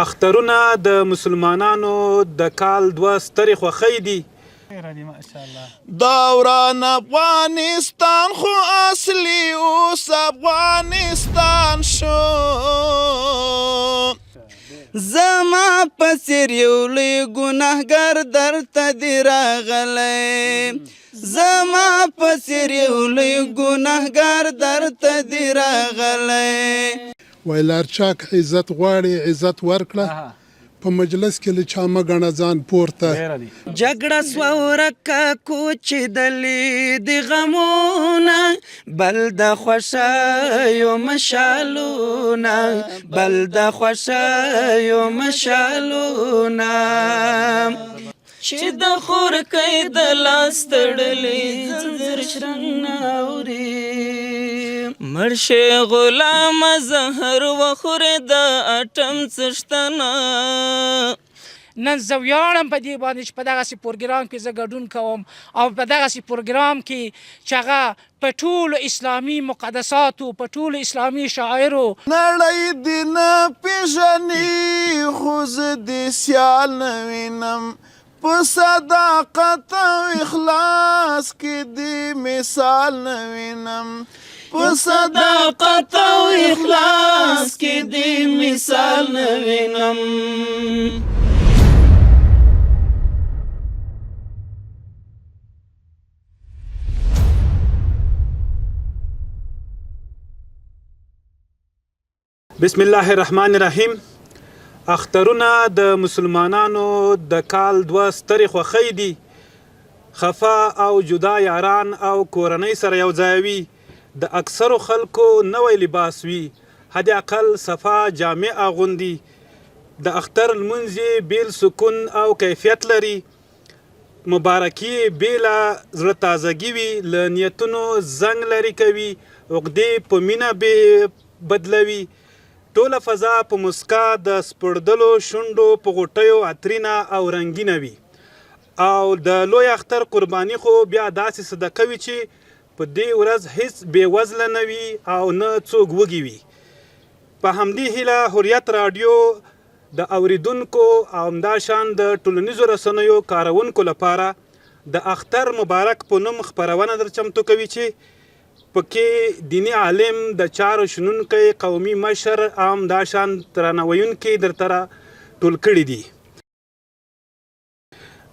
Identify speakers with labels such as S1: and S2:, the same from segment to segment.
S1: اخترونه د مسلمانانو د کال دوه سترې خوښۍ دي.
S2: دوران افغانستان خو اصلي اوس افغانستان شو.
S3: زما په څېر یو لوی ګناهګار درته دی راغلی، زما په څېر یو لوی ګناهګار درته دی راغلی.
S4: وای لارچاک عزت غواړي عزت ورکړه، په مجلس کې له چا مه ګڼه ځان پورته.
S3: جګړه سوه ورکه کوچېدلې د غمونه، بل د خوښیو مشالونه، بل د خوښیو مشالونه. چې د خورکۍ د لاس تړلې ځنځیر شرنګ نه اوري. مړ شي غلامه زهر وخورې د اټم څښتنه.
S5: نن زه ویاړم په دې باندې چې په دغسې پروګرام کې زه ګډون کوم، او په دغسې پروګرام کې چې هغه په ټولو اسلامي مقدساتو، په ټولو اسلامي شاعرو.
S2: نړۍ دې نه پېژني خو زه دې سیال نه وینم، په صداقت او اخلاص کې دې مثال نه وینم، په صداقت او اخلاص کې دې مثال نه وینم.
S1: بسم الله الرحمن الرحیم. اخترونه د مسلمانانو د کال دوه سترې خوښۍ دي. خفه او جدا یاران او کورنۍ سره یو ځای وي، د اکثرو خلکو نوی لباس وي، حد اقل صفا جامې اغوندي، د اختر لمونځ یې بېل سکون او کیفیت لري، مبارکي یې بېله زړه تازګي وي، له نیتونو زنګ لرې کوي، عقدې په مینه بدلوي، ټوله فضا په مسکا د سپړدلو شونډو په غوټیو عطرینه او رنګینه وي. او د لوی اختر قرباني خو بیا داسې صدقه وي چې په دې ورځ هیڅ بې وزله نه وي او نه څوک وږي وي. په همدې هیله حریت راډیو د اوریدونکو او همداشان د ټولنیزو رسنیو کاروونکو لپاره د اختر مبارک په نوم خپرونه در چمتو کوي چې پکې دیني عالم، د چارو شنونکی، قومي مشر او همداشان ترانه ویونکي درته را ټول کړي دي.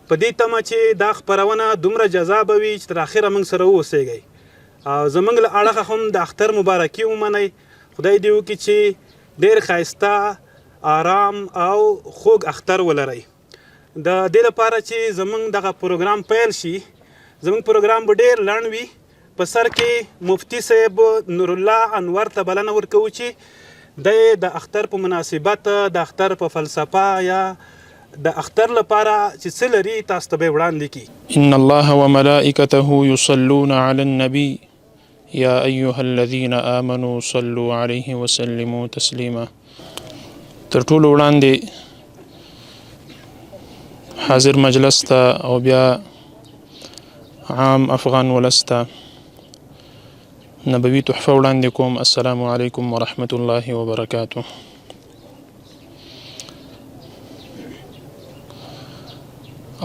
S1: په دې تمه چې دا خپرونه دومره جذابه وي چې تر اخره موږ سره واوسېږئ او زموږ له اړخه هم د اختر مبارکي ومنئ. خدای دې وکړي چې ډېر ښایسته، آرام او خوږ اختر ولرئ. د دې لپاره چې زموږ دغه پروګرام پیل شي، زموږ پروګرام به ډېر لنډ وي. په سر کې مفتي صاحب نورالله انور ته بلنه ورکوو چې دی د اختر په مناسبت، د اختر په فلسفه یا د اختر لپاره چې څه لري تاسو ته به یې وړاندې کړي.
S6: ان الله وملائکته يصلون على النبي يا ايها الذين آمنوا صلوا عليه وسلموا تسليما. تر ټولو وړاندې حاضر مجلس ته او بیا عام افغان ولس ته نبوي تحفه وړاندې کوم. السلام علیکم ورحمت الله وبرکاته.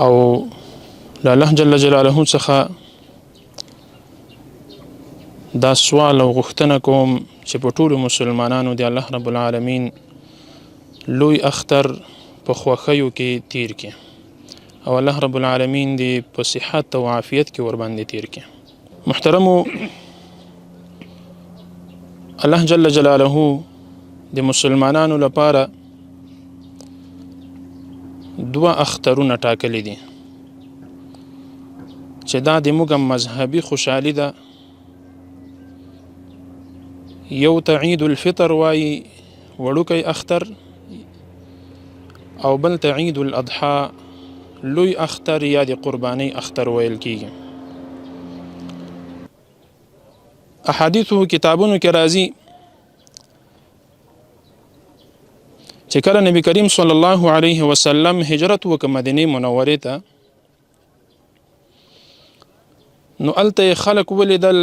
S6: او له الله جل جلاله څخه دا سوال او غوښتنه کوم چې په ټولو مسلمانانو دی الله رب العالمین لوی اختر په خوښیو کې تیر کړي او الله رب العالمین دی په صحت او عافیت کې ورباندې تیر کړي. محترمو، الله جل جلاله د مسلمانانو لپاره دوه اخترونه ټاکلي دي چې دا د موږ مذهبي خوشحالي ده. یو ته عید الفطر وایي، وړوکی اختر، او بل ته عید الاضحی، لوی اختر یا د قربانۍ اختر ویل کیږي. احادیثو کتابونو کې راځي چې کله نبی کریم صلی الله علیه وسلم هجرت وکړ مدینه منورې ته، نو هلته یې خلک ولیدل،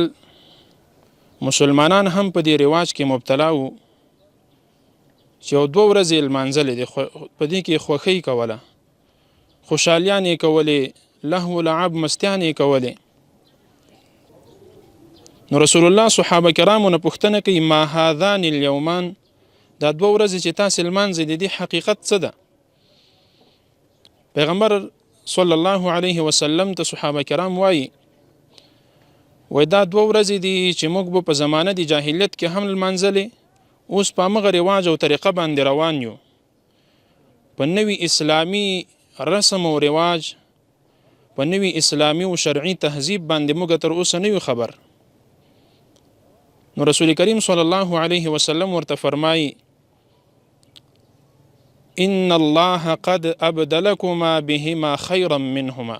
S6: مسلمانان هم په دې رواج کې مبتلا وو چې یو دوه ورځې یې لمانځلې دي، په دې کې یې خوښۍ کوله، خوشحالیانې یې کولې، لهو و لعب مستیانې یې کولې. نو رسول الله صحابه کرامو نه پوښتنه کوي، ما هذان الیومان، دا دوه ورځې چې تاسې لمانځئ د دې حقیقت څه ده؟ پیغمبر صلی الله علیه وسلم ته صحابه کرام وایي، وای دا دوه ورځې دي چې موږ به په زمانه د جاهلیت کې هم لمانځلې، اوس په همغه رواج او طریقه باندې روان یو، په نوي اسلامي رسم او رواج، په نوي اسلامي او شرعي تهذیب باندې موږ تر اوسه نه یو خبر. نو رسول کریم صلی الله علیه وسلم ورته فرمایي، ان الله قد ابدلكما بهما خيرا منهما.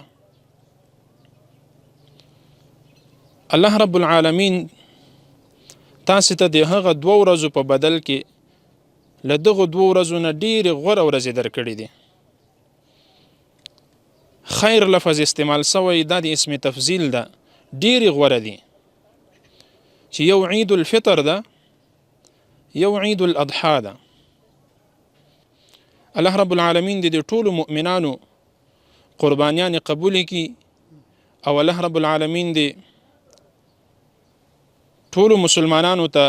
S6: الله رب العالمین تاسو ته د هغه دوو ورځو په بدل کې له دغو دوو ورځو نه ډېرې غوره ورځې درکړې دي. خیر لفظ استعمال سوی دا د اسم تفضیل ده، ډېرې غوره دي چې یو عید الفطر ده، یو عید الاضحی ده. الله رب العالمین دې د ټولو مؤمنانو قربانیان قبول کړي او الله رب العالمین دې ټولو مسلمانانو ته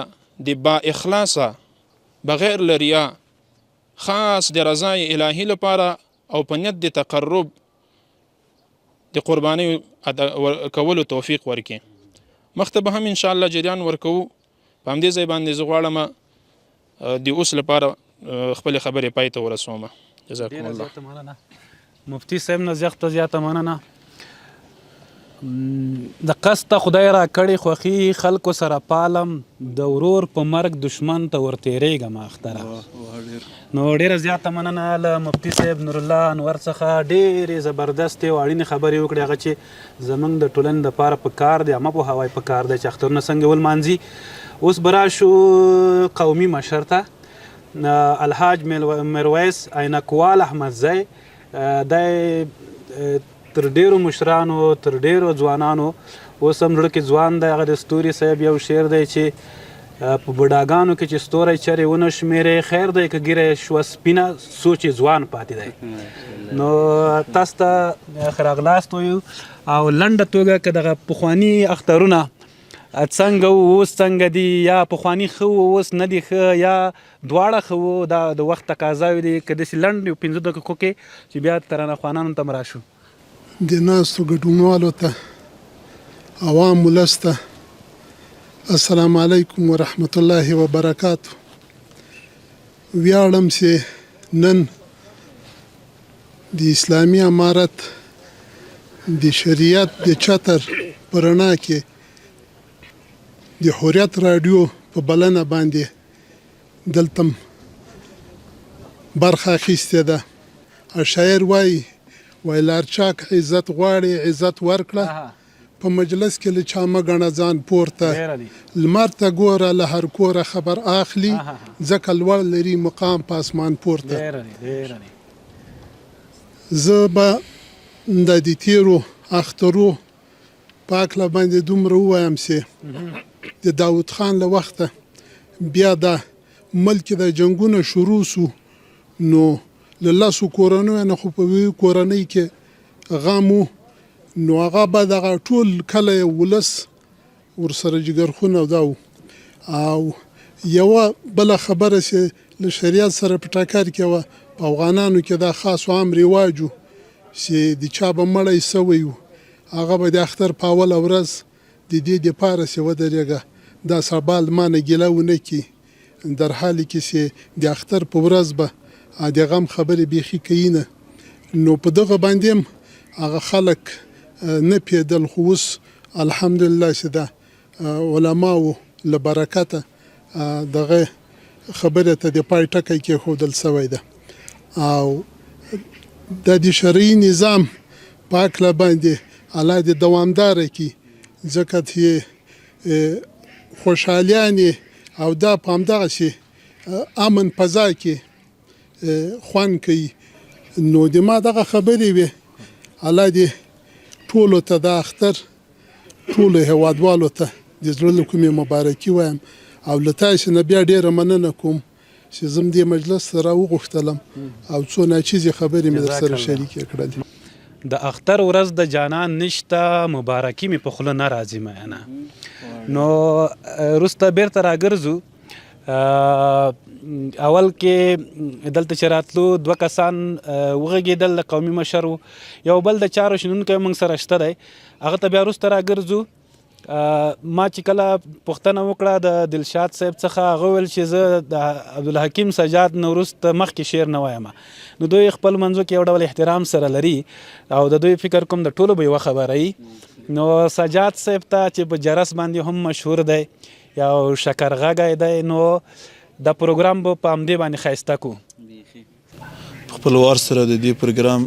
S6: د با اخلاصه بغیر له ریا خاص د رضای الهي لپاره او په نیت د تقرب د قربانۍ کولو توفیق ورکړي. مخته به هم ان شاء الله جریان ورکوو. په همدې ځای باندې زه غواړم د اوس لپاره خپل خبرې پای ته ورسوم. جزاکم الله.
S1: مفتي صاحب نه زیاته زیاته مننه. د قصده خدای را کړې خوښي خلکو سره پالم، د ورور په مرګ دشمن ته ورتېرېږم اختره. نو ډېره زیاته مننه له مفتي صاحب نورالله انور څخه، ډېرې زبردستې او اړینې خبرې وکړې، هغه چې زمونږ د ټولنې دپاره په کار دی، عامه پوهاوی په کار دی چې اخترونه څنګه ولمانځي. اوس به راشو قومي مشر ته، الحاج میرویس عینکوال احمدزی. دی تر ډیرو مشرانو، تر ډیرو ځوانانو اوس هم زړه کې ځوان دی. هغه د ستوري صاحب یو شعر دی چې په بوډاګانو کې چې ستوری چرې ونه شمېرې، خیر دی که ږیره یې شوه سپینه، څو چې ځوان پاتې دی. نو تاسو ته ښه راغلاست وایو. او لنډه توګه که دغه پخواني اخترونه څنګه وو، اوس څنګه دي، یا پخواني ښه وو اوس نه دي ښه، یا دواړه ښه وو، دا د وخت تقاضاوې دي. که داسې لنډ یو 5 دقیقو کې چې بیا ترانه خوانانو ته هم راشو.
S4: د ناستو ګډونوالو ته، عوام ولس ته السلام علیکم ورحمت الله وبرکاتو. ویاړم چې نن د اسلامي امارت د شریعت د چتر په رڼا کې د حریت راډیو په بلنه باندې دلته برخه اخیستې ده. شاعر وایي، وای لارچاک عزت غواړي عزت ورکړه، په مجلس کې له چا مه ګڼه ځان پورته، لمر ته ګوره له هر کوره خبر اخلي، ځکه لوړ لري مقام په اسمان پورته. زه به د دې تیرو اخترو په هکله باندې دومره ووایم چې د داود خان له وخته بیا دا ملک کې د جنګونه شروع سو، نو له لسو کورنیو نه خو په یوې کورنۍ کې غم و، نو هغه به دغه ټول کلی ولس ورسره جګرخونه دا و. او یوه بله خبره چې له شریعت سره په ټکر کې وه، په افغانانو کې دا خاص او عام رواج و چې د چا به مړی سوی و، هغه به د اختر په اوله ورځ د دې دپاره چې ودرېږه دا سبا له ما نه ګیله ونه کړي، در حال کې چې د اختر په ورځ به د غم خبرې بیخي کوي نه. نو په دغه باندې هم هغه خلک نه پیدل. خو اوس الحمدلله چې د علماو له برکته دغه خبرې ته د پای ټکی کېښودل شوی ده. او د دې شرعي نظام په هکله باندې الله دې دوامداره کړي، ځکه چې خوشحالیانې او دا په همدغسې امن فضا کې خوند کوي. نو د ما دغه خبرې وې. الله دې ټولو ته دا اختر، ټولو هیوادوالو ته د زړه له کومې مبارکي وایم، او له تاسې نه بیا ډېره مننه کوم چې زه هم دې مجلس ته راوغوښتلم او څو ناچیزې خبرې مې درسره شریکې کړلې.
S1: د اختر ورځ د جانان نشته مبارکي مې په خوله نه راځي مینه. نو وروسته بیرته راګرځو. اول کې دلته چې راتلو دوه کسان وغږېدل، د قومي مشر و، یو بل د چارو شنونکی موږ سره شته دی، هغه ته بیا وروسته راګرځو. ما چې کله پوښتنه وکړه د دلشاد صاحب څخه، هغه ویل چې زه د عبدالحکیم سجاد نه وروسته مخکې شعر نه وایم. نو دوی خپل منځو کې یو ډول احترام سره لري او د دوی فکر کوم د ټولو به یوه خبره وي. نو سجاد صاحب ته چې په جرس باندې هم مشهور دی، یو شکرغږی دی، نو دا پروګرام به په همدې باندې ښایسته کو.
S2: په خپل وار سره د دې پروګرام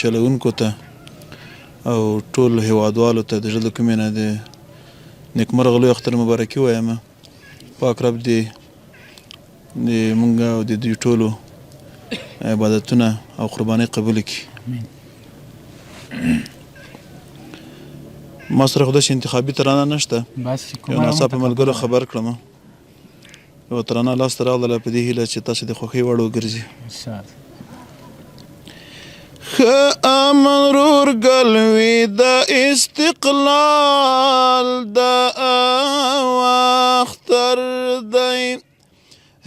S2: چلوونکو ته او ټول هیوادوالو ته د زړه له کومې نه د نیکمرغه لوی اختر مبارکي وایم. پاک رب دې د مونږ او د دوی ټولو عبادتونه او قربانۍ قبول کړي. ما سره خو داسې انتخابي ترانه نشته، یو ناڅاپه ملګرو خبر کړم، یوه ترانه لاسته راغله په دې هیله چې تاسو د خوښۍ وړ وګرځي. ښه امن رور ګلوي د استقلال د اختر دی،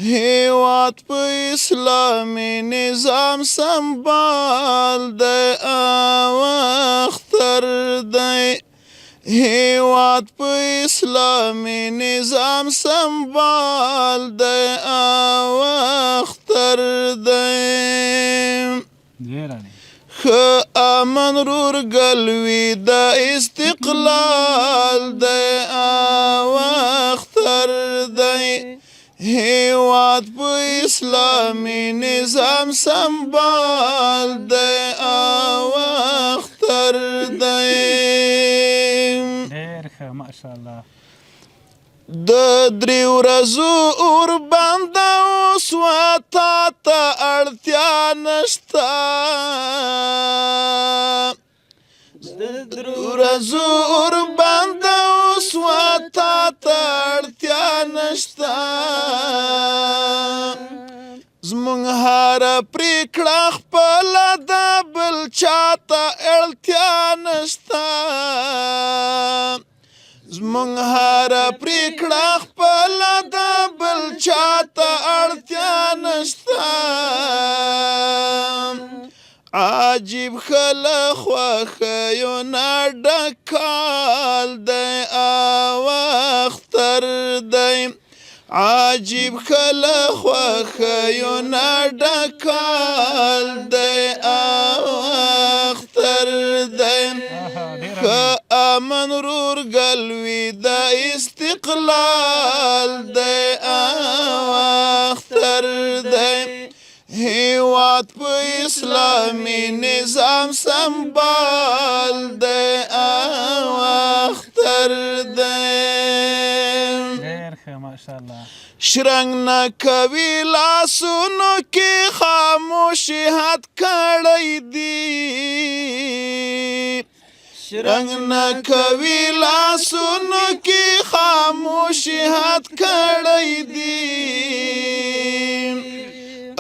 S2: هیواد په اسلامي نظام سمبال د اختر دی، هیواد په اسلامي نظام سمبال د اختر دی. ښه امن رور ګلوي د استقلال د اختر دی، هیواد په اسلامي نظام سمبال د اختر دی.
S1: ډېر ښه، ماشاءالله.
S2: د درې ورځو اور بند اوس تا ته اړتیا نشته، د درې ورځو اور بند اوس تا ته اړتیا نشته، زمونږ هره پرېکړه خپله ده، بل چاته اړتیا نشته، زمونږ هره پرېکړه خپله ده، بل چاته اړتیا نشته. عجیب ښه له خوښیو نه ډک کال دی او اختر دی، عجیب ښه له خوښیو نه ډک کال دی او اختر دی. ښه امن رور ګلوي د استقلال دی او اختر دی، هیواد په اسلامي نظام سمبال دی او اختر دی.
S1: ډېر ښه، ماشاءالله.
S2: شرنګ نه کوي لاسونو کې خاموشي حد کړی دی، شرنګ نه کوي لاسونو کې خاموشي حد کړی دی،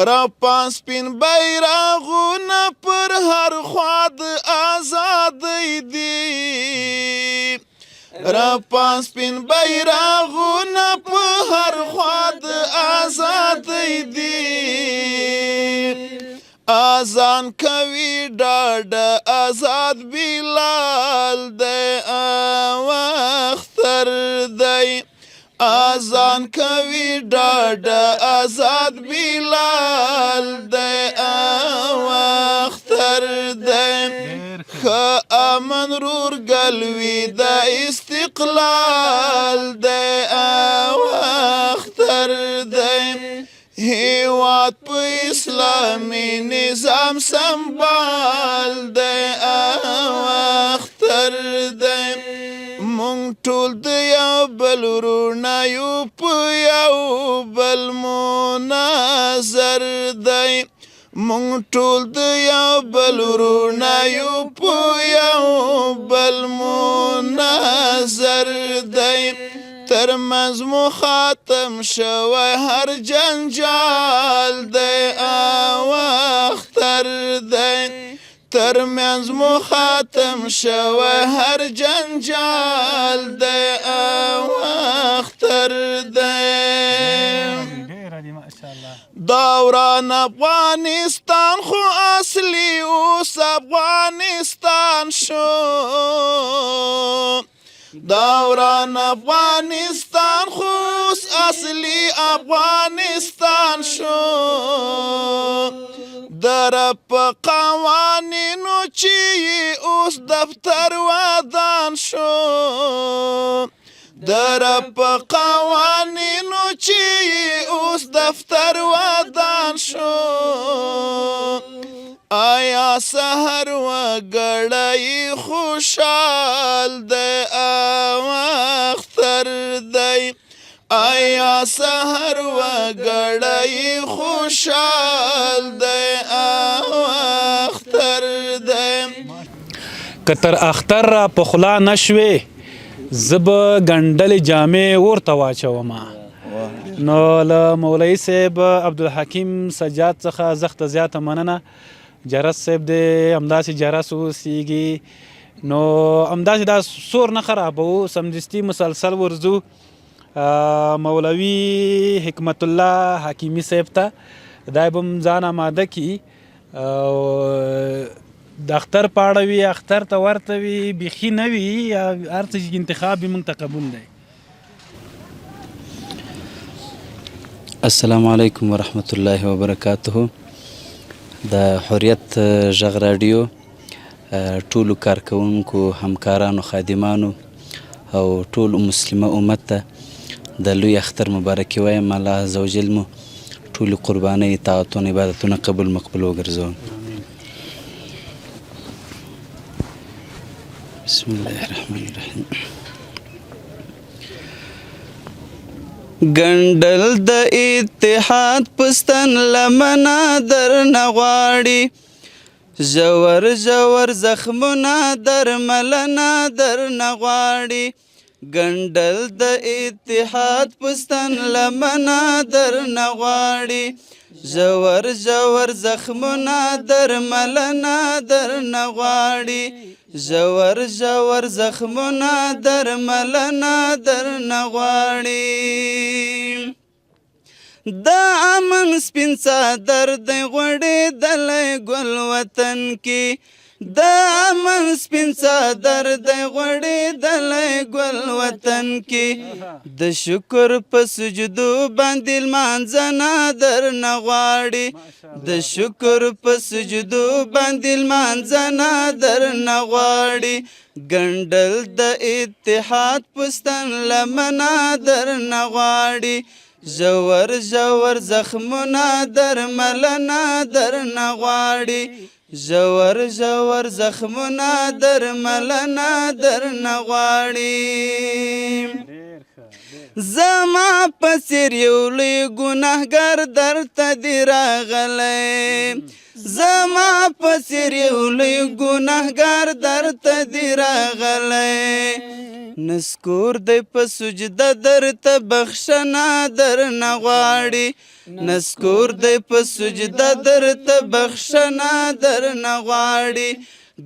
S2: رپان سپین بیرغونه پر هر خوا د ازادۍ دي، رپان سپین بیرغونه په هر خوا د ازادۍ دي، اذان کوي ډاډه ازاد بلال دی او اختر دی، اذان کوي ډاډه ازاد بلال دی او اختر دی. ښه امن رور ګلوي د استقلال دی او اختر دی، هیواد په اسلامي نظام سمبال دی او اختر دی. مونږ ټول د یو بل وروڼه یو، په یو بل مو نظر دی، مونږ ټول د یو بل وروڼه یو، په یو بل مو نظر دی. تر تر منځ مو ختم شوی هر جنجال دی او اختر دی. تر منځ مو ختم شوی هر جنجال دی او اختر دی. دوران افغانستان خو اصلي اوس افغانستان شو. دوران افغانستان خو اوس اصلي افغانستان شو. در په قوانینو چې اوس دفتر ودان شو. در په قوانینو چې اوس دفتر ودان شو. آیا سحر وګړی خوشحال دی او اختر دی؟ آیا سحر وګړی خوشحال دی او اختر دی؟
S1: که تر اختر را پخلا نه شوې، زه به ګنډلې جامې ورته واچوم. نو له مولوي صاحب عبدالحکیم سجاد څخه زښته زیاته مننه. جرس صاحب دې همداسې جرس اوسېږي. نو همداسې دا سور نه خرابوو، سمدستي مسلسل ورځو مولوي حکمت الله حکیمي صاحب ته. دا به هم ځان اماده کړي او د اختر په اړه وي، اختر ته ورته وي، بیخي نه وي، هر څه چې انتخاب وي موږ ته قبول دی.
S3: السلام علیکم ورحمت الله وبرکاته. د حریت غږ راډیو ټولو کارکوونکو، همکارانو، خادمانو او ټول مسلمه امت ته د لوی اختر مبارکي وایم. الله عزوجل مو ټولې قربانۍ، طاعتونه، عبادتونه قبول مقبول وګرځوه. بسم الله الرحمن الرحیم. ګنډل د اتحاد پستن لمنه درنه غواړي، ژور ژور زخمونه درملنه درنه غواړي. ګنډل د اتحاد پستن لمنه درنه غواړي، ژور ژور زخمونه درملنه درنه غواړي، ژور ژور زخمونه درملنه درنه غواړي. د امن سپین څادر دی غوړېدلی ګل وطن کې، د امن سپین څادر دی غوړېدلی ګل وطن کې. د شکر په سجدو باندې لمانځنه درنه غواړي، د شکر په سجدو باندې لمانځنه درنه غواړي. ګنډل د اتحاد پستن لمنه درنه غواړي، ژور ژور زخمونه درملنه درنه غواړي، ژور ژور زخمونه درملنه درنه غواړي. زما په څېر یو لوی ګناهګار درته دی راغلی، زما په څېر یو لوی ګناهګار درته دی راغلی. نسکور دی په سجده درته بخښنه درنه غواړي، نسکور دی په سجده درته بخښنه درنه غواړي.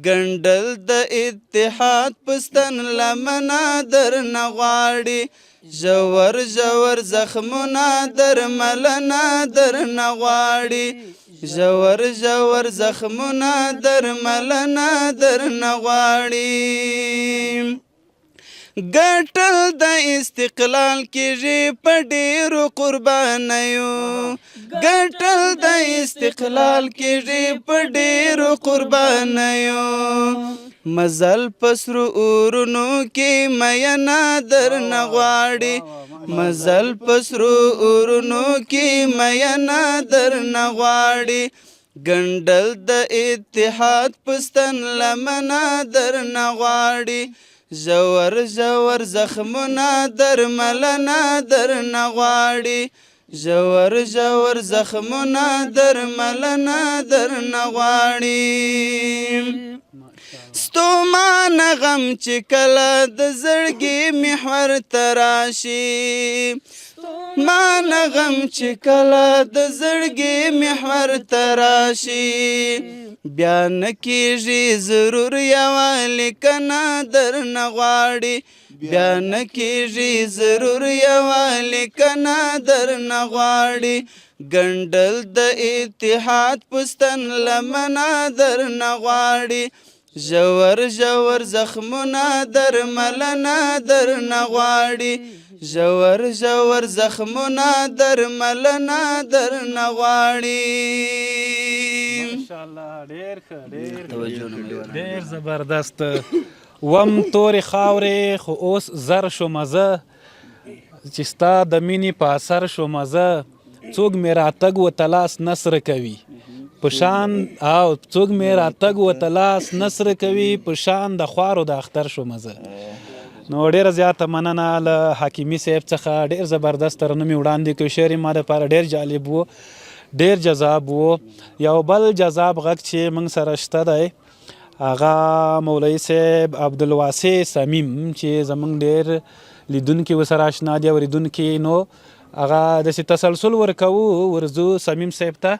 S3: ګنډل د اتحاد پستن لمنه درنه غواړي، ژور ژور زخمونه درملنه درنه غواړي، ژور ژور زخمونه درملنه درنه غواړي. ګټل د استقلال کېږي په ډېرو قربانیو، ګټل د استقلال کېږي په ډېرو قربانیو. مزل په سرو اورونو کې میینه درنه غواړي، مزل په سرو اورونو کې میینه درنه غواړي. ګنډل د اتحاد پستن لمنه درنه غواړي، ژور ژور زخمونه درملنه درنه غواړي، ژور ژور زخمونه درملنه درنه غواړي.
S7: ستومانه غم چې کله د زړګي محور ته راشي، ستومانه غم چې کله د زړګي محور ته راشي، بیا نه کیږي ضرور یوه لیکنه درنه غواړي، بیا نه کیږي ضرور یوه لیکنه درنه غواړي، ګنډل د اتحاد پستن لمنه درنه غواړي، ژور ژور زخمونه درملنه درنه غواړي، ژور ژور زخمونه درملنه درنه غواړي.
S1: ماشاءالله، ډیر ښه، ډیر ډیر زبردست. وم تورې خاورې خو اوس زر شومه زه، چې ستا د مینې په اثر شومه زه، څوک مې راتګ ورته لاس نه سره کوي په شان، او څوک مې راتګ ورته لاس نه سره کوي په شان د خوارو د اختر شومه زه. نو ډېره زیاته مننه له حکیمي صاحب څخه، ډېر زبردست ترنم یې وړاندې کړ، شعر یې ما دپاره ډېر جالب و، ډېر جذاب و. یو بل جذاب غږ چې موږ سره شته دی هغه مولوي صاحب عبدالواسع صمیم چې زموږ ډېر لیدونکي ورسره آشنا دي، اورېدونکي، نو هغه داسې تسلسل ورکوو، ورځو صمیم صاحب ته،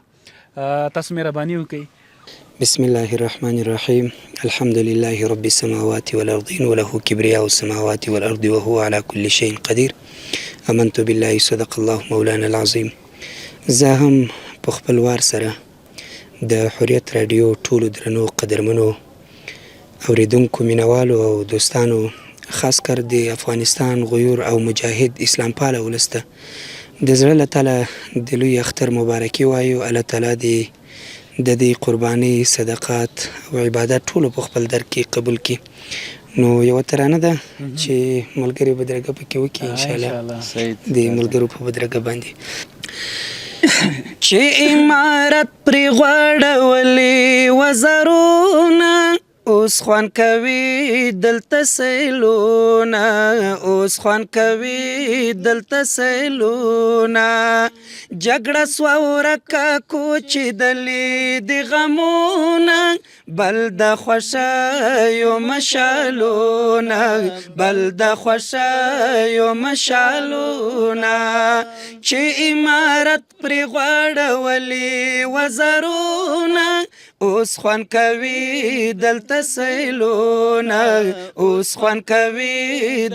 S1: تاسو مهرباني وکړئ.
S8: بسم الله الرحمن الرحيم، الحمد لله رب السماوات والأرضين وله كبرياء السماوات والأرض وهو على كل شيء قدير، آمنت بالله صدق الله مولانا العظيم. زه هم په خپل وار سره د حریت راډیو ټولو درنو قدرمنو اوریدونکو، مینوالو او دوستانو، خاص کر د افغانستان غیور او مجاهد اسلام پاله ولس ته د زړه له تله د لوی اختر مبارکي وایو. الله تعالی دې د دې قربانۍ، صدقات او عبادت ټولو په خپل در کې قبول کړي. نو یوه ترانه ده چې ملګري بدرګه پکې وکړي ان شاء الله، د ملګرو په بدرګه باندې. چې امارت پرې غوړولې وزرونه، اوس خوان کوي دلته سیلونه، اوس خوان کوي دلته سیلونه، جګړه سوه ورکه کوچېدلې دي غمونه، بل د خوښیو مشالونه، بل د خوښیو مشالونه، چې امارت پرې غوړولې وزرونه، اوس خوان کوي دلته سیلونه، اوس خوان کوي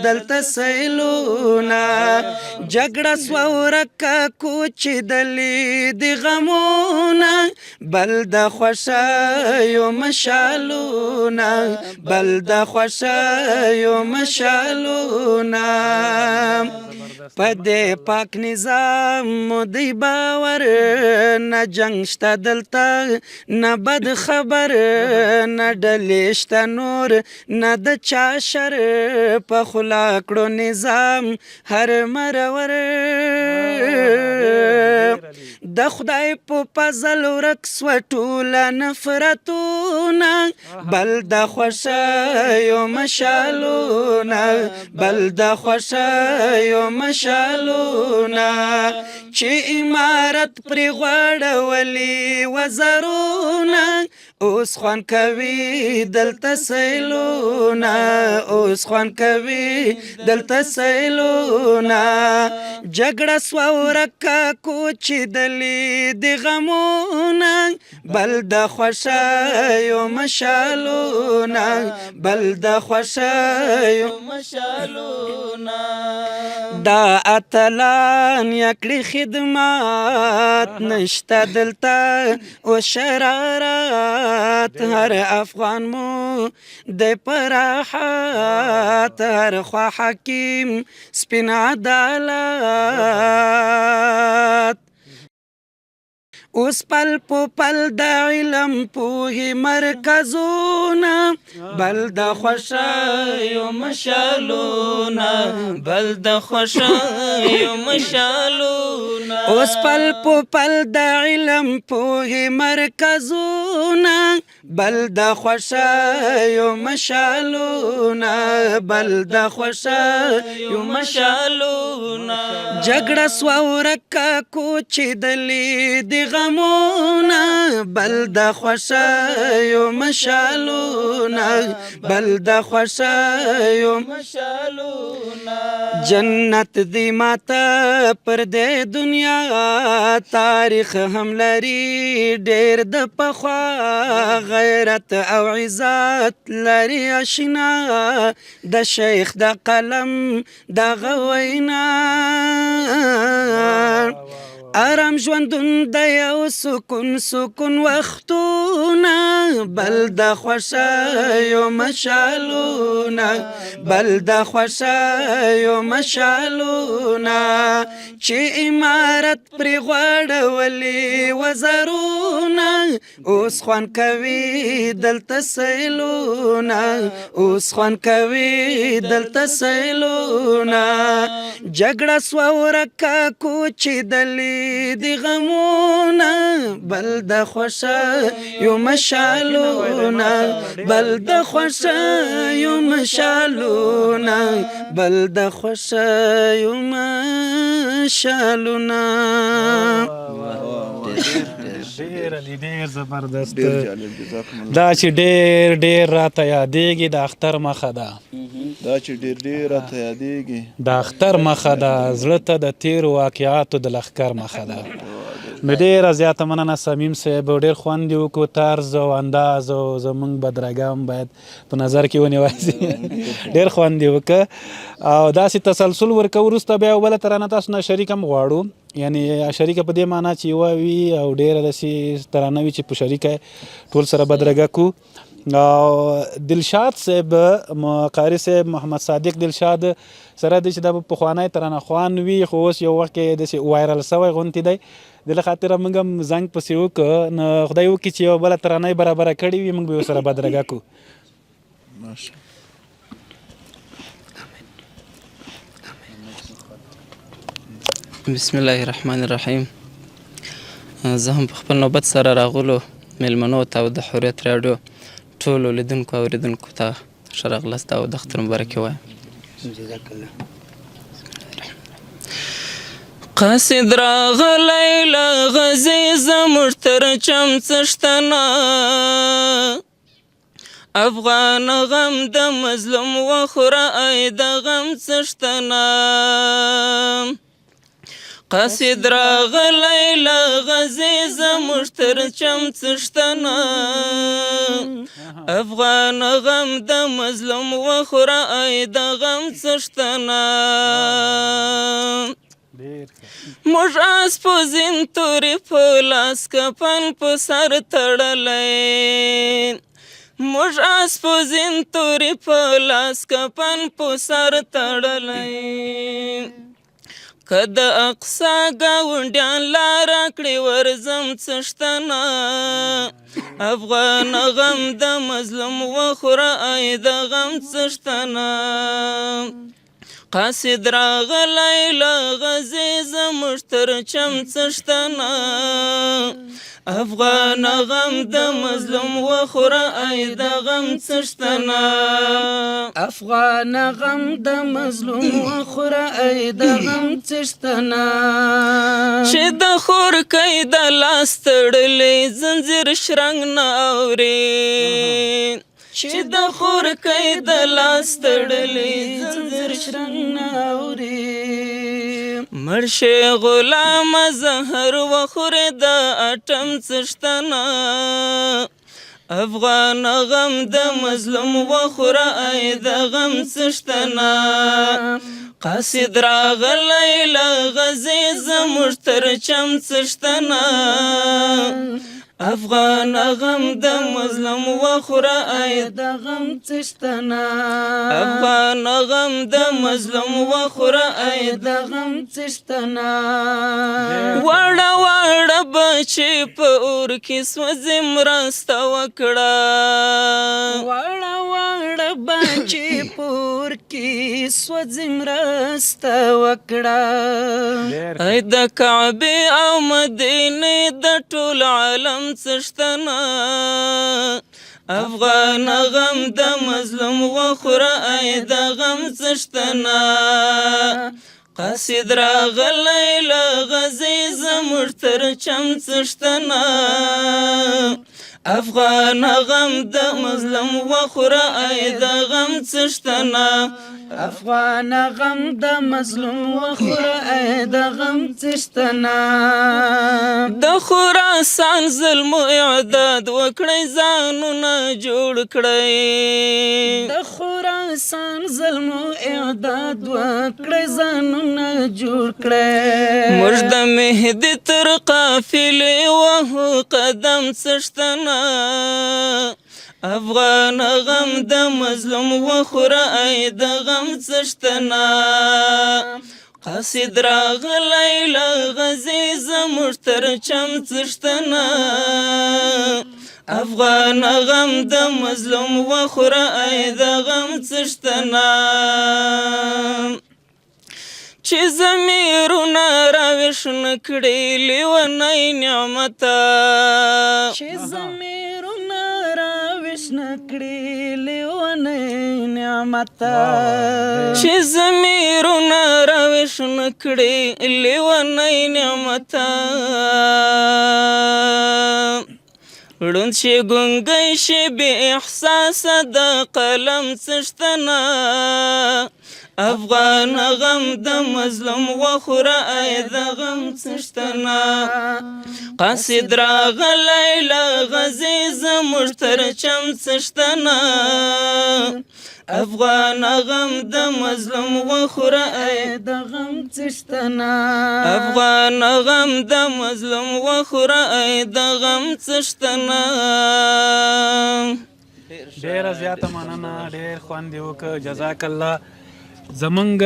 S8: دلته سیلونه، جګړه سوه ورکه کوچېدلې دي غمونه، بل د خوښیو مشالونه، بل د خوښیو مشالونه، په دې پاک نظام مو دی باور، نه جنګ شته دلته نه بد خبر، نه ډلې شته نور نه د چا شر، په خوله کړو نظام هر مرور، د خدای په فضل ورک سوه ټوله نفرتونه، بل د خوښیو مشالونه، بل د خوښیو مشالونه، چې امارت پرې غوړولې وزرونه، اوس خوان کوي دلته سیلونه، اوس خوان کوي دلته سیلونه، جګړه سوه ورکه کوچېدلې دي غمونه، بل د خوښیو مشالونه، بل د خوښیو مشالونه، دا اتلان یې کړي خدمات، نشته دلته او شرارت، هر افغان مو د پراحت، هر خوا حکیم سپین عدالت، اوس پل په پل د علم پوهې مرکزونه، بل د خوښیو مشالونه، بل د خوښیو مشالونه، اوس پل په پل د علم پوهې مرکزونه، بل د خوښیو مشالونه، بل د خوښیو مشالونه، جګړه سوه ورکه کوچېدلې دي
S7: غمونه بل د خوښیو مشالونه بل د خوښیو مشالونه جنت دی ماته پر دې دنیا تاریخ هم لري ډېر د پخوا غیرت او عزت لري اشنا د شیخ د قلم دغه وینا ارام ژوندون د یو سکون سکون وختونه بل د خوښیو مشالونه بل د خوښیو مشالونه چې امارت پرې غوړولي وزرونه اوس خوان کوي دلته سیلونه اوس خوان کوي دلته سیلونه جګړه سوه ورکه کوچېدلې دي غمونه بل د خوښیو مشالونه بل د خوښیو مشالونه بل د خوښیو مشالونه.
S1: ډیر علی ډیر زبردست
S2: ډیر جالب جزاکم الله
S1: دا چې ډیر ډیر راته یادېږي د اختر مخه ده
S2: دا چې ډیر ډیر راته یادېږي
S1: د اختر مخه ده زړه ته د تیرو واقعاتو د لښکر مخه ده نو ډیره زیاته مننه صمیم صاحب ډیر خوند یې وکړو طرز او انداز او زمونږ بدرګه هم باید په نظر کې ونیول شي ډیر خوند یې وکړ او داسې تسلسل ورکوو وروسته بیا بله ترانه تاسو نه شریک هم غواړو یعنی شریکه په دې معنی چې یوه وي او ډیره داسې ترانه وي چې په شریکه ټول سره بدرګه کو او دلشاد صاحب قاری صاحب محمد صادق دلشاد سره د چې دا پخوانی ترانه خوان وي خو اوس یو وخت کې داسې وایرل سوی غونتی دی د له خاطره موږ هم زنګ پسې وکړ نو خدای وکړي چې یوه بله ترانه یې برابره کړې وي موږ به یې ورسره بدرګه کړو.
S7: بسم الله الرحمن الرحیم زه هم په خپل نوبت سره راغلو میلمنو ته او د حریت راډیو ټولو لیدونکو او اورېدونکو ته ښه راغلاست او د اختر مبارکي وایم. جزاک الله. قاصد راغلی له غزې زموږ تر چم څښتنه افغان غم د مظلوم وخوره ای د غم څښتنه قاصد راغلی له غزې زموږ تر چم څښتنه افغان غم د مظلوم وخوره ای د غم څښتنه موږ آس په زین تورې په لاس کفن په سر تړلی موږ آس په زین تورې په لاس کفن په سر تړلی که د اقصا ګاونډیان لاره کړي ورځم څښتنه افغان غم د مظلوم وخوره ای د غم څښتنه قاصد راغلی له غزې زموږ تر چم څښتنه افغان غم د مظلوم وخوره ای د غم څښتنه افغان غم د مظلوم وخوره ای د غم څښتنه چې د خور کۍ د لاس تړلې زنځیر شرنګ نه اوري چې د خورکۍ د لاس تړلې زنځیر شرنګ نه اوري مړ شي غلام زهر وخورې د اټم څښتنه افغان غم د مظلوم وخوره ای د غم څښتنه قاصد راغلی له غزې زموږ تر چم څښتنه افغان غم د مظلوم وخوره ای د غم څښتنه افغان غم د مظلوم وخوره ای د غم څښتنه وړه وړه بچي په اور کې سوځي مرسته وکړه وړه وړه بچي په اور کې سوځي مرسته وکړه ای د کعبې او مدینې د ټول عالم څښتنه افغان غم د مظلوم وخوره ای د غم څښتنه. قاصد راغلی له غزې زموږ تر چم څښتنه. افغان غم د مظلوم وخوره ای د غم څښتنه. افغان غم د مظلوم وخوره ای د غم څښتنه. د خراسان ظلم اعداد وکړئ ځانونه جوړ کړئ. د خراسان ظلم اعداد وکړئ ځانونه جوړ کړئ. موږ د مهدي تر قافلې وهو قدم څښتنه. افغان غم د مظلوم وخوره ای د غم څښتنه. قاصد راغلی له غزې زموږ تر چم څښتنه. افغان غم د مظلوم وخوره ای د غم څښتنه. چې ضمیرونه راویښ نه کړي لیونی نعمته. چې ضمیرونه راویښ نه کړي لیونی نعمته. چې ضمیرونه راویښ نه کړي لیونی نعمته. ړوند شي ګونګی شي بې احساسه د قلم څښتنه. افغان غم د مظلوم وخوره ای د غم څښتنه. قاصد راغلی له غزې زموږ تر چم څښتنه. افغان غم د مظلوم وخوره ای د غم څښتنه. افغان غم د مظلوم وخوره ای د غم څښتنه.
S1: ډیره زیاته مننه، ډیر خوند یې وکړ، جزاک الله. زمونږ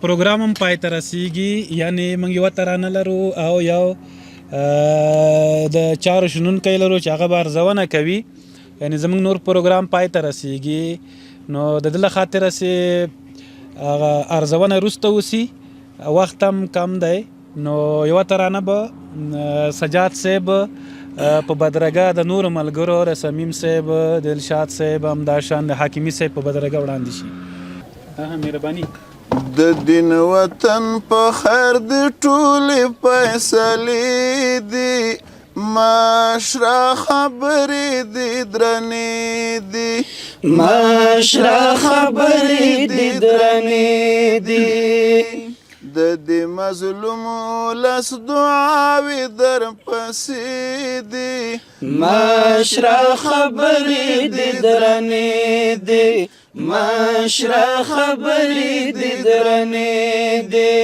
S1: پروګرام هم پای ته رسیږي، یعنی موږ یوه ترانه لرو او یو د چارو شنونکی لرو چې هغه به ارزونه کوي. یعنی زمونږ نور پروګرام پای ته رسیږي، نو د ده له خاطره چې هغه ارزونه وروسته وسي، وخت هم کم دی، نو یوه ترانه به سجاد صاحب په بدرګه د نورو ملګرو د صمیم صاحب، د دلشاد صاحب، همداشان د حاکمي صاحب په بدرګه وړاندې شي. مهرباني.
S2: د دین وطن په خیر د ټولې فیصلې دي، مشره خبرې دي درنې دي.
S7: مشره خبرې دي درنې دي.
S2: د دې مظلوم ولس دعاوې درپسې دي.
S7: مشره خبرې دي درنې دي. مشره خبرې دي درنې دي.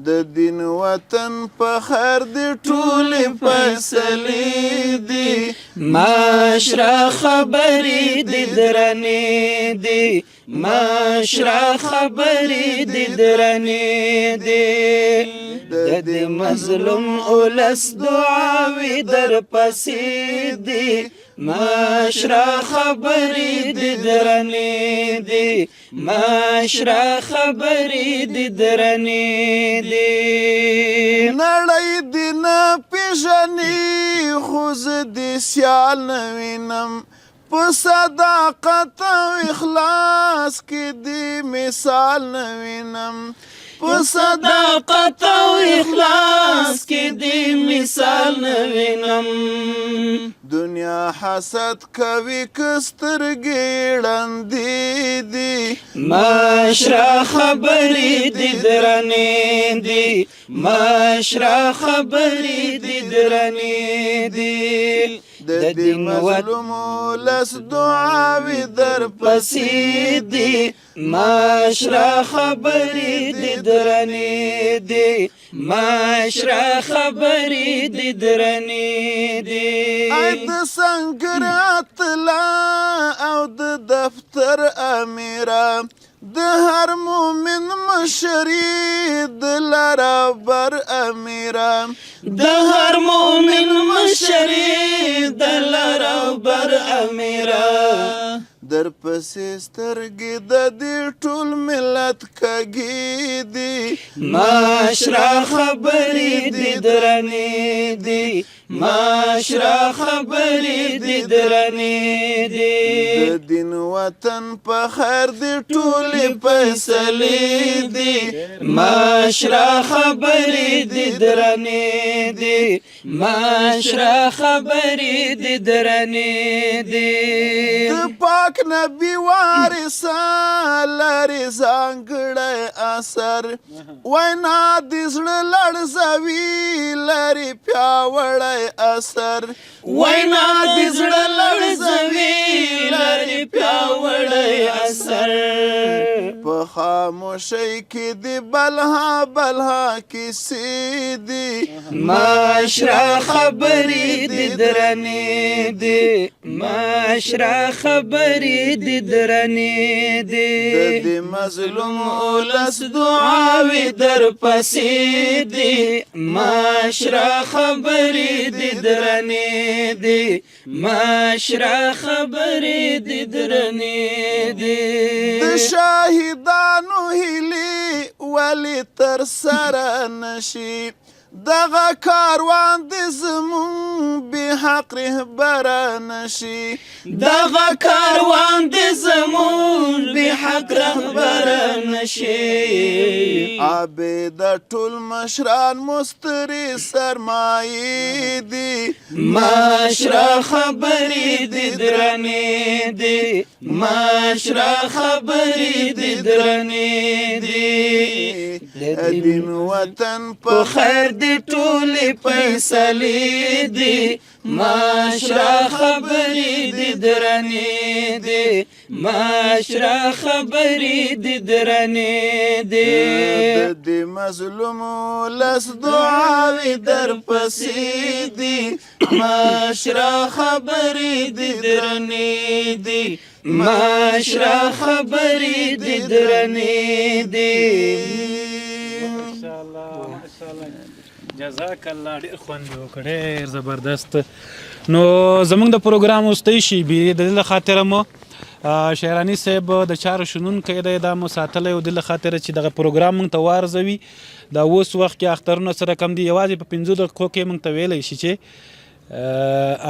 S2: د دین وطن په خیر د ټولې فیصلې دي.
S7: مشره خبرې دي درنې دي. مشره خبرې دي درنې دي. د دې مظلوم ولس دعاوې درپسې دي. مشره خبرې دي درنې دي. مشره خبرې دي درنې دي.
S2: نړۍ دې نه پېژني خو زه دې سیال نه وینم. په صداقت او اخلاص کې دې مثال نه وینم. په
S7: صداقت او اخلاص کې دې مثال نه وینم.
S2: دنیا حسد کوي که سترګې ړندې دي.
S7: مشره خبرې دي درنې دي. مشره خبرې دي درنې دي.
S2: د دې مظلوم ولس دعاوې درپسې
S7: دي. مشره خبرې دي درنې دي. مشره خبرې دي درنې دي.
S2: ای د سنګر اتله او د دفتر امیره، د هر مومن مشري د لربر امیره.
S7: د هر مومن مشري د لربر امیره.
S2: درپسې سترګې د دې ټول ملت کږې دي.
S7: مشره خبرې دې درنې دي، مشره خبرې دې درنې دي.
S2: د دین وطن په خیر دې ټولې فیصلې دي.
S7: مشره خبرې دې درنې دي، مشره خبرې دې درنې دي.
S2: د پاک نبی وارثان لري ځانګړی اثر، وینا د زړه لړزوي لري پیاوړی اثر.
S7: وینا د زړه لړزوي لري پیاوړی اثر.
S2: په خاموشۍ کې د بلها بلها کیسې دي.
S7: مشره خبرې دې درنې دي، مشره خبرې دې درنې دي.
S2: د دې مظلوم ولس
S7: دعاوې درپسې دي، مشره خبرې دې درنې دي، مشره خبرې دې درنې دي.
S2: د شهیدانو هیلې ولې تر سره نشي، دغه کاروان دې زمونږ بې حق رهبره نشي.
S7: دغه کاروان دې زمونږ بې حق رهبره نشي.
S2: عابده ټول مشران مسترې سرمایې دي.
S7: مشره خبرې دې درنې دي، مشره خبرې دې درنې دي.
S2: د دین وطن
S7: په خیر دې ټولې فیصلې دي، مشره خبرې دې درنې دي، مشره خبرې دې درنې دي.
S2: د دې مظلوم ولس دعاوې درپسې دي، مشره خبرې دې درنې دي،
S7: مشره خبرې دې درنې دي.
S1: ماشاءالله ماشاءالله، جزاک الله، ډیر خوند یې وکړ، ډیر زبردست. نو زمونږ د پروګرام وروستۍ شیبې د دې له خاطره مو شیراني صاحب د چارو شنونکی دی، دا مو ساتلی او د دې له خاطره چې دغه پروګرام مونږ ته وارزوي. دا اوس وخت کې اخترونه سره کم دي، یوازې په 5 دقیقو کې مونږ ته ویلی شي چې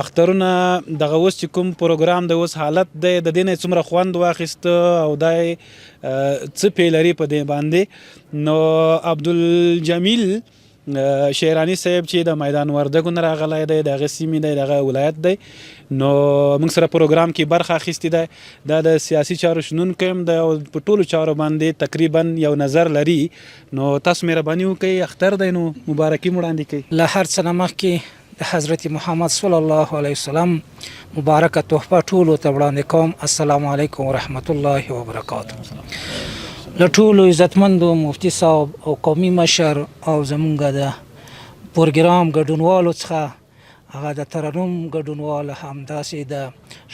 S1: اخترونه دغه اوس چې کوم پروګرام دی، اوس حالت دی، د دې نه یې څومره خوند واخیسته او دا یې څه پې لري په دې باندې. نو عبدالجمیل شیراني صاحب چې د میدان وردګو نه راغلی دی، د هغه سیمې دی، د هغه ولایت دی، نو موږ سره پروګرام کې برخه اخیستې ده. دا د سیاسي چارو شنونکی هم دی او په ټولو چارو باندې تقریبا یو نظر لري. نو تاسو مهرباني وکړئ، اختر دی نو مبارکي مو وړاندې کړئ.
S5: له هر څه نه مخکې د حضرت محمد صلی الله علیه وسلم مبارکه تحفه ټولو ته وړاندې کوم. السلام علیکم ورحمت الله وبرکاته. له ټولو عزتمندو مفتي صاحب او قومي مشر او زمونږ د پروګرام ګډونوالو څخه، هغه د ترنم ګډونوال، همداسې د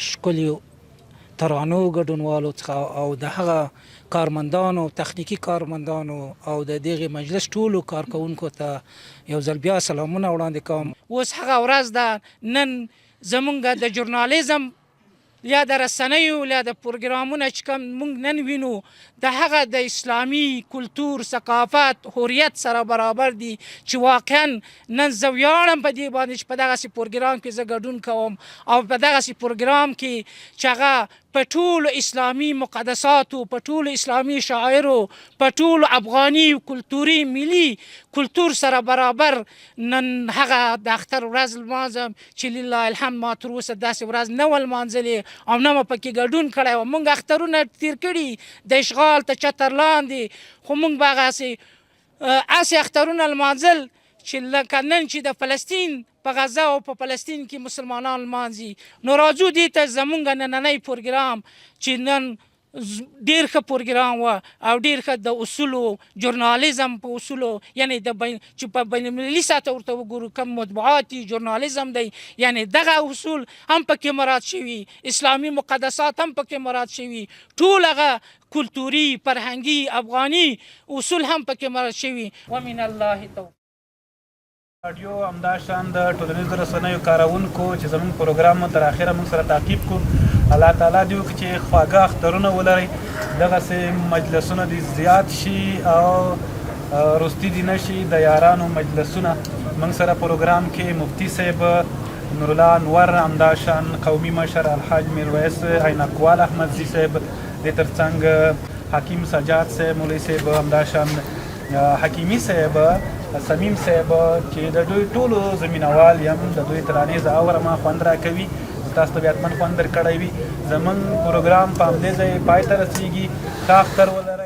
S5: ښکلیو ترانو ګډونوالو څخه او د هغه کارمندانو، تخنیکي کارمندانو او د دغه مجلس ټولو کارکوونکو ته یو ځل بیا سلامونه وړاندې کوم. اوس هغه ورځ ده، نن زمونږ د ژورنالیزم یا د رسنیو یا د پروګرامونه چې کوم مونږ نن وینو، د هغه د اسلامي کلتور، ثقافت، حریت سره برابر دي چې واقعا نن زه ویاړم په دې باندې چې په دغسې پروګرام کې زه ګډون کوم او په دغسې پروګرام کې چې هغه په ټولو اسلامي مقدساتو، په ټولو اسلامي شاعرو، په ټولو افغاني کلتوري ملي کلتور سره برابر نن هغه د اختر ورځ لمانځم چې لله الحمد ما تر اوسه داسې ورځ نه وه لمانځلې او نه مو پکې ګډون کړی و. مونږ اخترونه تیر کړي د اشغال ته چتر لاندې، خو مونږ به هغسې هسې اخترونه لمانځل چې لکه نن چې د فلسطین په غزه او په فلسطین کې مسلمانان لمانځي. نو راځو دې ته، زمونږ نننی پروګرام چې نن ډیر ښه پروګرام و او ډیر ښه د اصولو ژورنالیزم په اصولو، یعنی د بین چې په بین المللي سطح ورته وګورو کوم مطبوعاتي ژورنالیزم دی، یعنی دغه اصول هم پکې مراد شوي، اسلامي مقدسات هم پکې مراد شوي، ټول هغه کلتوري فرهنګي افغاني اصول هم پکې مراد شوي. ومن الله توفیق.
S1: راډیو همداشان د ټولنیزو رسنیو کاروونکو چې زموږ پروګرام مو تر اخره موږ سره تعقیب کو، الله تعالی دې وکړي چې خواږه اخترونه ولرئ، دغسې مجلسونه دې زیات شي او رستي دې نه شي د یارانو مجلسونه. موږ سره پروګرام کې مفتي صاحب نورالله انور، همداشان قومي مشر الحاج میرویس عینکوال احمدزي صاحب، دې ترڅنګ حکیم سجاد صاحب، مولوي صاحب، همداشان حکیمي صاحب، صمیم صاحب، چې د دوی ټولو زمینوال یم، د دوی ترانې زه اورم، خوند راکوي. تاسو ته به حتما خوند درکړی وي. زمونږ پروګرام په همدې ځای پای ته رسیږي. ښه اختر ولرئ.